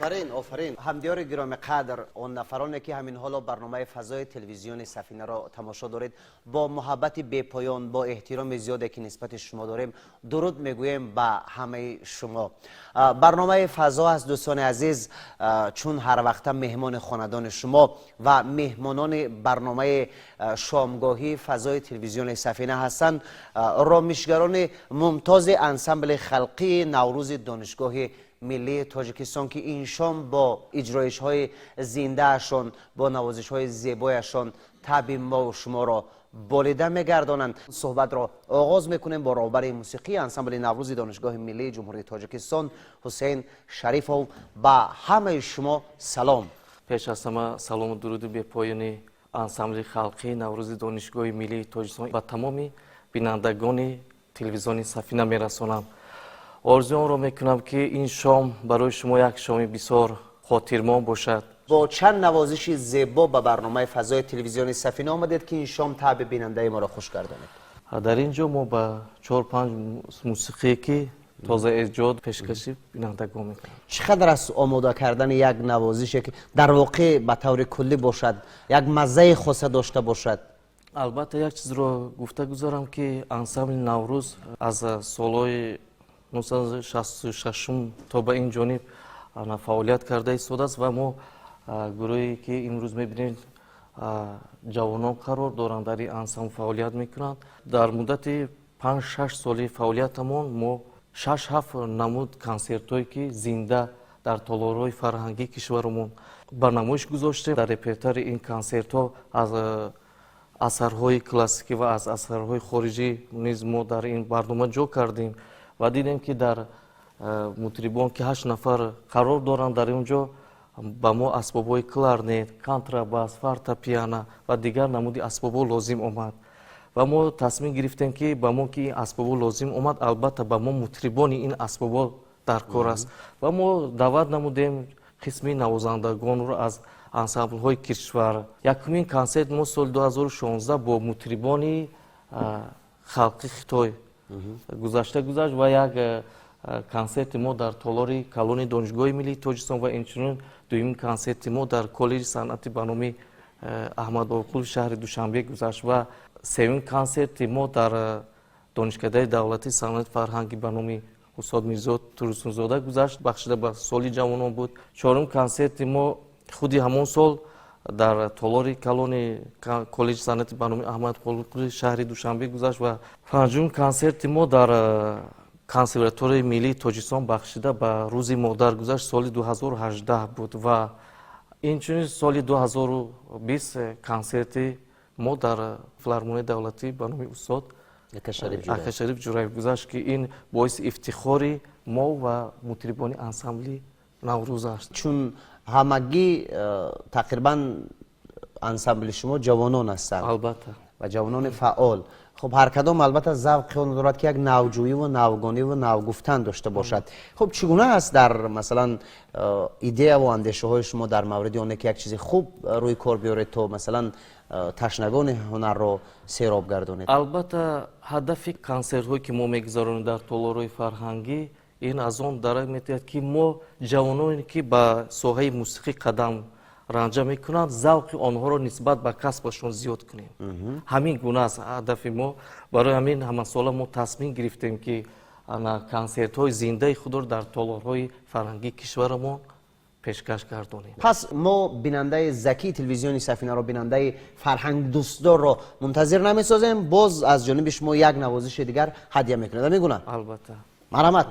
Офарин, офарин. Ҳамдиёри гиромиқадр, он нафароне ки ҳамин ҳоло барномаи фазои телевизиони Сафинаро тамошо доред, бо муҳаббати бепоён, бо эҳтироми зиёде ки нисбати шумо дорем, дуруд мегӯем ба ҳамаи шумо. Барномаи фазо аст, дӯстони азиз, чун ҳар вақта меҳмони хонадони шумо ва меҳмонони барномаи шомгоҳии фазои телевизиони Сафина ҳастанд ромишгарони мумтози ансамбли халқии Наврӯзи Донишгоҳи миллии Тоҷикистон, ки ин шом бо иҷроишҳои зиндаашон, бо навозишҳои зебояшон таби мову шуморо болида мегардонанд. Суҳбатро оғоз мекунем бо роҳбари мусиқии ансамбли Наврӯзи Донишгоҳи миллии Ҷумҳурии Тоҷикистон Ҳусейн Шарифов. Ба ҳамаи шумо салом. Пеш аз ҳама салому дуруди бепоёни ансамбли халқии Наврӯзи Донишгоҳи миллии Тоҷикистон ба тамоми бинандагони телевизиони Сафина мерасонам. Орзуи онро мекунам, ки ин шом барои шумо як шоми бисёр хотирмон бошад. Бо чанд навозиши зебо ба барномаи фазои телевизиони Сафина омадед, ки ин шом таъби бинандаи моро хуш гардонед. Дар ин ҷо мо ба чор панҷ мусиқие, ки тоза эҷод, пешкаши бинандагон мекунем. Чӣ қадар аст омода кардани як навозише, ки дар воқеъ ба таври куллӣ бошад, як маззаи хоса дошта бошад? Албатта, як чизро гуфта гузарам, ки ансамбли Наврӯз аз солҳои 966 то ба ин ҷониб фаъолият карда истодааст ва мо гурӯҳе, ки имрӯз мебинем, ҷавонон қарор доранд, дар ин ансамбл фаъолият мекунанд. Дар муддати 5-6 соли фаъолиятамон мо 6-7 намуд консертҳое, ки зинда дар толорҳои фарҳангии кишварамон ба намоиш гузоштем. Дар репертуари ин консертҳо аз асарҳои классикӣ ва аз асарҳои хориҷӣ низ мо дар ин барнома ҷо кардем ва дидем, ки дар мутрибон, ки 8 нафар қарор доранд, дар он ҷо ба мо асбобҳои кларнет, контрабас, фортепиано ва дигар намуди асбобҳо лозим омад. Ва мо тасмим гирифтем, ки ба мо ки ин асбобҳо лозим омад, албатта, ба мо мутрибони ин асбобҳо дар кор аст. Ва мо даъват намудем қисми навозандагонро аз ансамблҳои кишвар. Якумин консерт мо соли 2016 бо мутрибони халқи Хитой гузашта гузашт ва як консерти мо дар толори калони Донишгоҳи миллии Тоҷикистон ва инчунин дуюмин консерти мо дар коллеҷи санъати ба номи Аҳмад Бобоқулов шаҳри Душанбе гузашт ва сеюмин консерти мо дар Донишкадаи давлатии санъати фарҳангӣ ба номи устод Мирзо Турсунзода гузашт, бахшида ба соли ҷавонон буд. Чорум консерти мо худи ҳамон сол дар толори калони коллеҷи санъати ба номи Аҳмад Бобоқулов шаҳри Душанбе гузашт ва панҷум консерти мо дар консерваторияи миллии Тоҷикистон бахшида ба Рӯзи модар гузашт, соли 2018 буд. Ва инчунин соли 2020 консерти мо дар филармонияи давлатӣ ба номи устод Акашариф Ҷураев гузашт, ки ин боиси ифтихори мо ва мутрибони ансамбли Наврӯз аст. Чун ҳамагӣ тақрибан ансамбли шумо ҷавонон ҳастанд. Албатта. Ва ҷавонони фаъол. Хуб, ҳар кадом албатта завқи он дорад, ки як навҷӯиву навгониву навгуфтан дошта бошад. Хуб, чӣ гуна аст дар масалан идеяву андешаҳои шумо дар мавриди оне, ки як чизи хуб рӯи кор биёред, то масалан ташнагони ҳунарро сероб гардонед? Албатта, ҳадафи консертҳое, ки мо мегузаронем дар толорҳои фарҳангӣ, ин аз он дарак метиҳад, ки мо ҷавононе, ки ба соҳаи мусиқӣ қадам ранҷа мекунанд, завқи онҳоро нисбат ба касбашон зиёд кунем. Ҳамин гуна аст ҳадафи мо. Барои ҳамин ҳамасола мо тасмим гирифтем, ки консертҳои зиндаи худро дар толорҳои фарҳангии кишварамон пешкаш гардонем. Пас мо бинандаи закии телевизиони Сафинаро, бинандаи фарҳангдӯстдорро мунтазир намесозем. Боз аз ҷониби шумо як навозиши дигар ҳадя мекунед, ҳамин гуна? Албатта. Марҳамат.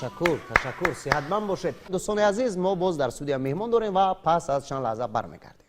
Ташаккур, ташаккур, сиҳатманд бошед. Дӯстони азиз, мо боз дар студия меҳмон дорем ва пас аз чанд лаҳза бармегардем.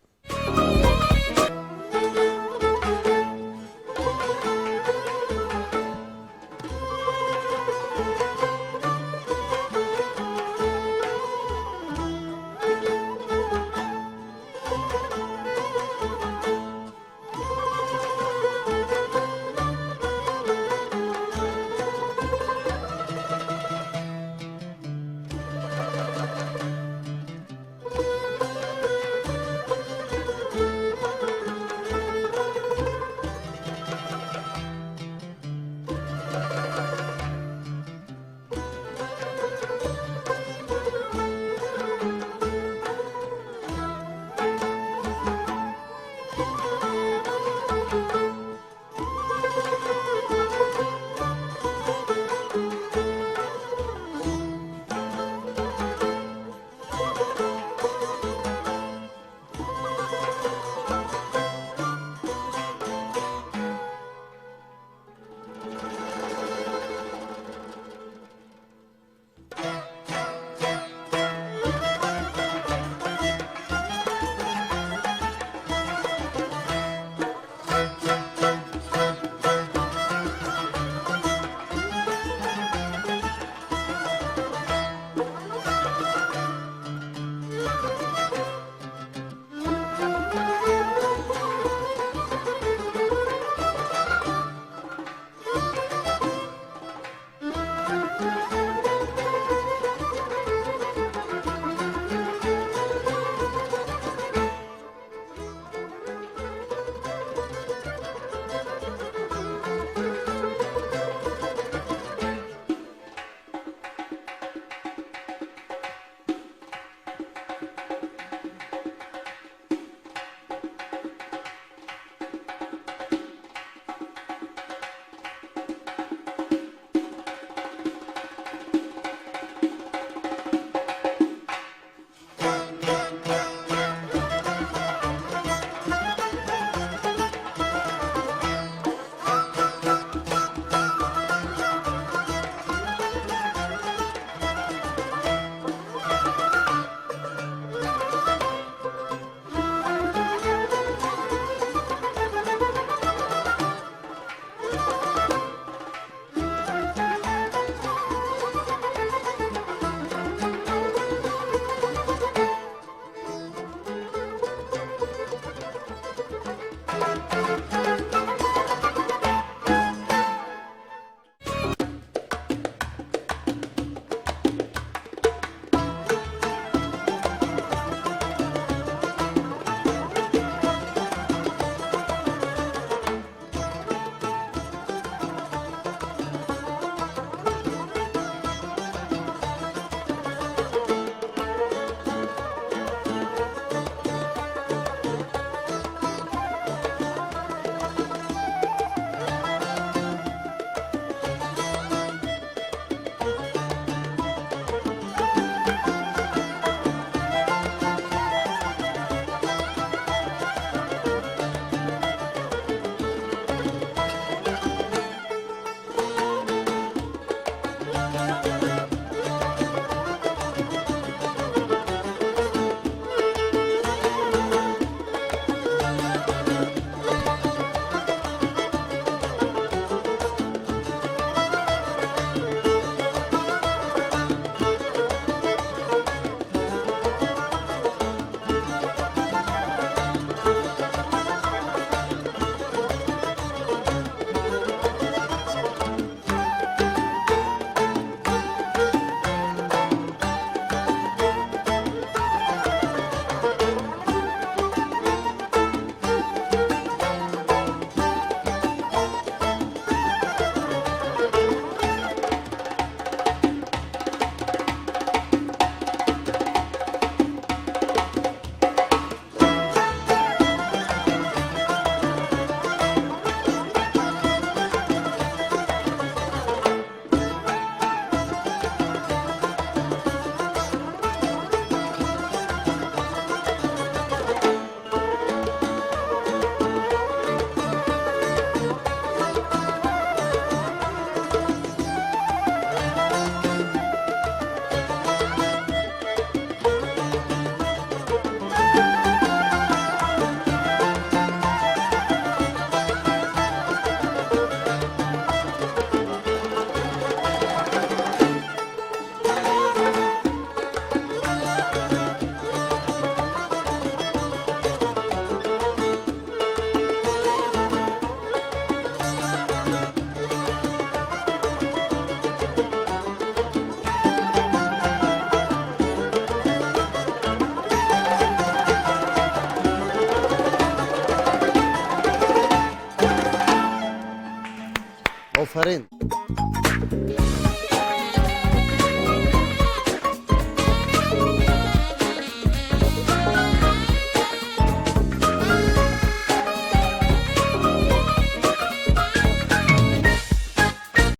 Офарин.